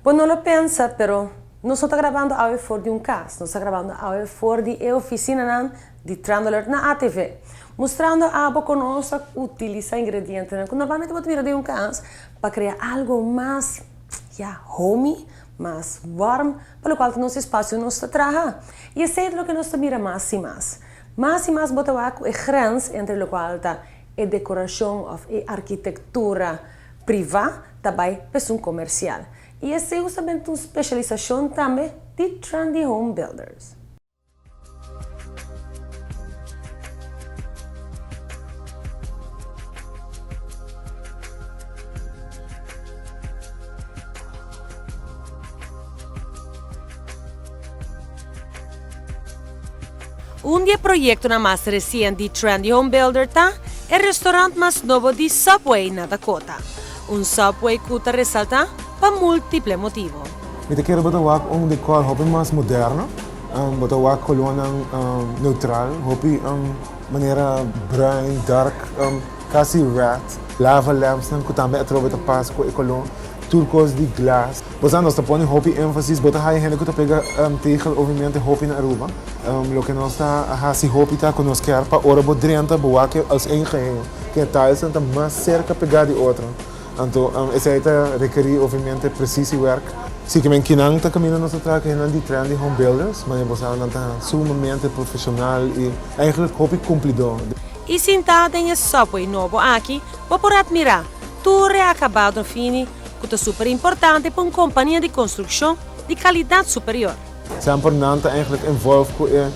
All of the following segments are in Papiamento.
Bo no lo pensa, pero nos no ta grabando awe for di un cas, nos ta grabando awe for di e oficinanan di Trend Alert na ATV, mustrando abo con nos ta utilisa ingredientenan cu normalmente bo ta mira den un cas pa crea algo mas, ya, homey, mas warm, pa locual ta nos espacio nos ta traha. Y esey ta loke nos ta mira mas y mas. Mas y mas bo ta wak cu e grens entre locual ta e decoracion of e arquitectura priva ta bai pa esun comercial. Y esey hustamente ta un specialisacion tambe di Trendy Home Builders. Un di e proyectonan mas recien di Trendy Home Builder ta e restaurant mas nobo di Subway na Dakota. Un Subway cu ta resalta pa multiple motibo. Mi ta kere bo ta wak un decor hopi mas moderno, bo ta wak colornan neutral, hopi manera bruin, dark, casi red, lava lampsnan cu tambe atrobe ta pas cu e color. Tur kos di glas. Bo sa nos ta pone hopi énfasis, bo ta haya hende ku ta pega tegel obviamente hopi na Aruba. Loke nos ta hasi hopi ta ku nos kier pa ora bo drenta bo wak als één geheel. Ku e tilesnan ta mas serka pegá di otro. Anto esei ta rekerí obviamente presisiewerk. Si ke men kinan ta kaminda nos ta traha ku hendenan di Trendy Home Builders, manera bo sa nan ta sumamente profeshonal i eigenlijk hopi kumplidó. I sintá den e subway nobo aki bo por atmirá Tur e acabado fini cu ta super importante pa un compania di construccion di calidad superior. Semper nan ta eigenlijk involved cu e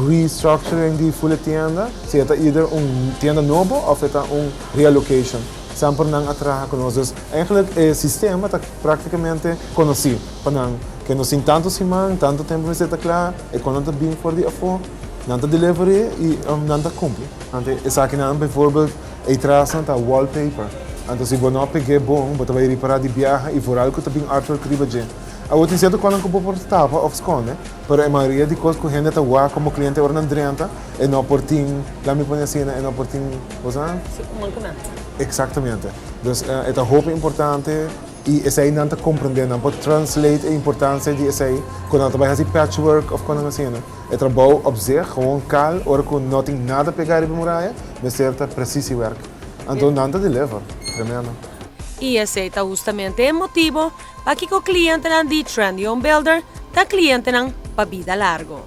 restructuring di full e tienda, si e ta either un tienda nobo of e ta un reallocation. Semper nan a traha cu nos, dus eigenlijk e sistema ta practicamente conoci pa nan. Ke nos tin tanto siman, tanto tempo mester ta cla, e con nan ta bin for di afo, nan ta delivery y nan ta cumpli. Anto esakinan bijvoorbeeld E trasnan ta wallpaper. Anto si bo no a peg'é bon, bo ta bai ripará di biaha i vooral ku ta bin artwork riba dje. Awor tin sierto kosnan ku bo por tapa òf skonde, pero e mayoria di kos ku hende ta wak komo kliente ora nan drenta, e no por tin, laat mi pone asina, e no por tin, bo sa? Si, un mankement. Eksaktamente. Dus e ta hopi importante i esei nan ta komprendé, nan por translate e importansia di esei ku nan ta bai hasi patchwork òf kosnan asina. E trabou op zich, gewoon kal, ora ku no tin nada pegá riba e muraya, mester ta precisiewerk. Anto nan ta deliver. Tremendo. I esei ta hustamente e motibo pakiko klientenan di Trendy Home Builder ta klientenan pa bida largo.